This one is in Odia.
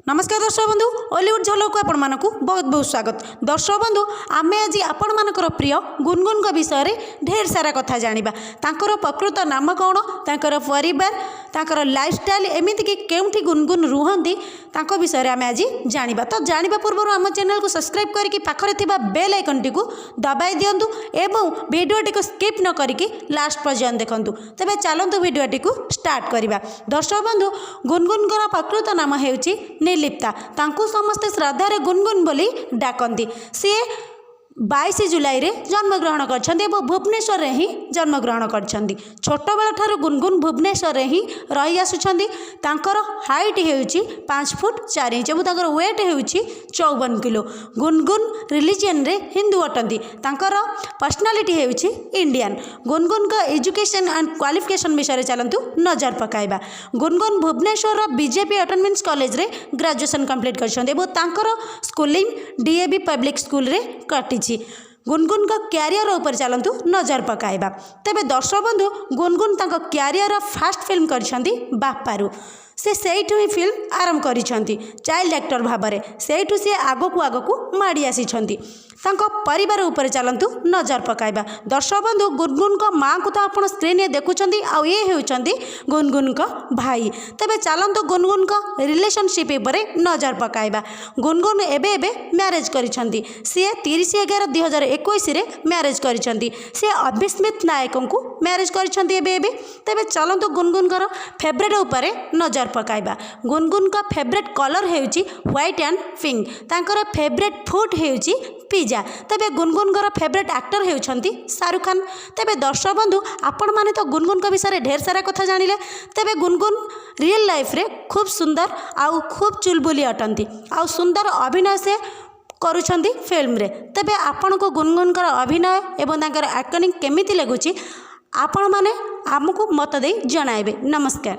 ନମସ୍କାର ଦର୍ଶକ ବନ୍ଧୁ, ଓଲିଉଡ଼ ଝଲକକୁ ଆପଣମାନଙ୍କୁ ବହୁତ ବହୁତ ସ୍ୱାଗତ। ଦର୍ଶକ ବନ୍ଧୁ, ଆମେ ଆଜି ଆପଣମାନଙ୍କର ପ୍ରିୟ ଗୁନଗୁନଙ୍କ ବିଷୟରେ ଢେର ସାରା କଥା ଜାଣିବା। ତାଙ୍କର ପ୍ରକୃତ ନାମ କ'ଣ, ତାଙ୍କର ପରିବାର, ତାଙ୍କର ଲାଇଫଷ୍ଟାଇଲ୍, ଏମିତିକି କେଉଁଠି ଗୁନଗୁନ ରୁହନ୍ତି, ତାଙ୍କ ବିଷୟରେ ଆମେ ଆଜି ଜାଣିବା। ତ ଜାଣିବା ପୂର୍ବରୁ ଆମ ଚ୍ୟାନେଲକୁ ସବସ୍କ୍ରାଇବ୍ କରିକି ପାଖରେ ଥିବା ବେଲ୍ ଆଇକନ୍ଟିକୁ ଦବାଇ ଦିଅନ୍ତୁ ଏବଂ ଭିଡ଼ିଓଟିକୁ ସ୍କିପ୍ ନ କରିକି ଲାଷ୍ଟ ପର୍ଯ୍ୟନ୍ତ ଦେଖନ୍ତୁ। ତେବେ ଚାଲନ୍ତୁ, ଭିଡ଼ିଓଟିକୁ ଷ୍ଟାର୍ଟ କରିବା। ଦର୍ଶକ ବନ୍ଧୁ, ଗୁନଗୁନଙ୍କର ପ୍ରକୃତ ନାମ ହେଉଛି ନିର୍ଲିପ୍ତା। ତାଙ୍କୁ ସମସ୍ତେ ଶ୍ରଦ୍ଧାରେ ଗୁନଗୁନ ବୋଲି ଡାକନ୍ତି। ସିଏ 22 ଜୁଲାଇରେ ଜନ୍ମଗ୍ରହଣ କରିଛନ୍ତି ଏବଂ ଭୁବନେଶ୍ୱରରେ ହିଁ ଜନ୍ମଗ୍ରହଣ କରିଛନ୍ତି। ଛୋଟବେଳ ଠାରୁ ଗୁନଗୁନ ଭୁବନେଶ୍ୱରରେ ହିଁ ରହି ଆସୁଛନ୍ତି। ତାଙ୍କର ହାଇଟ୍ ହେଉଛି 5 ଫୁଟ 4 ଇଞ୍ଚ ଏବଂ ତାଙ୍କର ୱେଟ୍ ହେଉଛି 54 କିଲୋ। ଗୁନଗୁନ ରିଲିଜିଅନରେ ହିନ୍ଦୁ ଅଟନ୍ତି। ତାଙ୍କର ପର୍ସନାଲିଟି ହେଉଛି ଇଣ୍ଡିଆନ୍। ଗୁନଗୁନଙ୍କ ଏଜୁକେସନ୍ ଆଣ୍ଡ କ୍ୱାଲିଫିକେସନ୍ ବିଷୟରେ ଚାଲନ୍ତୁ ନଜର ପକାଇବା। ଗୁନଗୁନ ଭୁବନେଶ୍ୱରର ବିଜେପି ଅଟୋନମସ୍ କଲେଜରେ ଗ୍ରାଜୁଏସନ୍ କମ୍ପ୍ଲିଟ୍ କରିଛନ୍ତି ଏବଂ ତାଙ୍କର ସ୍କୁଲିଂ ଡିଏଭି ପବ୍ଲିକ୍ ସ୍କୁଲରେ କଟିଛି। ଗୁନଗୁନଙ୍କ କ୍ୟାରିୟର ଉପରେ ଚାଲନ୍ତୁ ନଜର ପକାଇବା। ତେବେ ଦର୍ଶକ ବନ୍ଧୁ, ଗୁନଗୁନ ତାଙ୍କ କ୍ୟାରିୟର ଫାଷ୍ଟ ଫିଲ୍ମ କରିଛନ୍ତି ବାପାରୁ। ସେ ସେଇଠୁ ହିଁ ଫିଲ୍ମ ଆରମ୍ଭ କରିଛନ୍ତି ଚାଇଲ୍ଡ ଆକ୍ଟର ଭାବରେ। ସେଇଠୁ ସିଏ ଆଗକୁ ଆଗକୁ ମାଡ଼ି ଆସିଛନ୍ତି। ତାଙ୍କ ପରିବାର ଉପରେ ଚାଲନ୍ତୁ ନଜର ପକାଇବା। ଦର୍ଶକ ବନ୍ଧୁ, ଗୁନଗୁନଙ୍କ ମାଆଙ୍କୁ ତ ଆପଣ ସ୍କ୍ରିନରେ ଦେଖୁଛନ୍ତି ଆଉ ଇଏ ହେଉଛନ୍ତି ଗୁନଗୁନଙ୍କ ଭାଇ। ତେବେ ଚାଲନ୍ତୁ, ଗୁନଗୁନଙ୍କ ରିଲେସନସିପ୍ ଉପରେ ନଜର ପକାଇବା। ଗୁନଗୁନ ଏବେ ଏବେ ମ୍ୟାରେଜ୍ କରିଛନ୍ତି। ସିଏ 30/11/2021ରେ ମ୍ୟାରେଜ୍ କରିଛନ୍ତି। ସିଏ ଅଭିସ୍ମିତ ନାୟକଙ୍କୁ ମ୍ୟାରେଜ୍ କରିଛନ୍ତି ଏବେ ଏବେ। ତେବେ ଚାଲନ୍ତୁ, ଗୁନଗୁନଙ୍କର ଫେଭରେଟ୍ ଉପରେ ନଜର ପକାଇବା। ଗୁନଗୁନଙ୍କ ଫେଭରେଟ୍ କଲର୍ ହେଉଛି ହ୍ୱାଇଟ୍ ଆଣ୍ଡ ପିଙ୍କ। ତାଙ୍କର ଫେଭରେଟ୍ ଫୁଡ଼୍ ହେଉଛି ପିଜା। ତେବେ ଗୁନଗୁନଙ୍କର ଫେଭରେଟ୍ ଆକ୍ଟର ହେଉଛନ୍ତି ଶାହରୁଖ ଖାନ। ତେବେ ଦର୍ଶକ ବନ୍ଧୁ, ଆପଣମାନେ ତ ଗୁନଗୁନଙ୍କ ବିଷୟରେ ଢେର ସାରା କଥା ଜାଣିଲେ। ତେବେ ଗୁନଗୁନ ରିଏଲ୍ ଲାଇଫ୍ରେ ଖୁବ୍ ସୁନ୍ଦର ଆଉ ଖୁବ୍ ଚୁଲବୁଲି ଅଟନ୍ତି ଆଉ ସୁନ୍ଦର ଅଭିନୟ ସେ କରୁଛନ୍ତି ଫିଲ୍ମରେ। ତେବେ ଆପଣଙ୍କୁ ଗୁନଗୁନଙ୍କର ଅଭିନୟ ଏବଂ ତାଙ୍କର ଆକ୍ଟିଂ କେମିତି ଲାଗୁଛି, ଆପଣମାନେ ଆମକୁ ମତ ଦେଇ ଜଣାଇବେ। ନମସ୍କାର।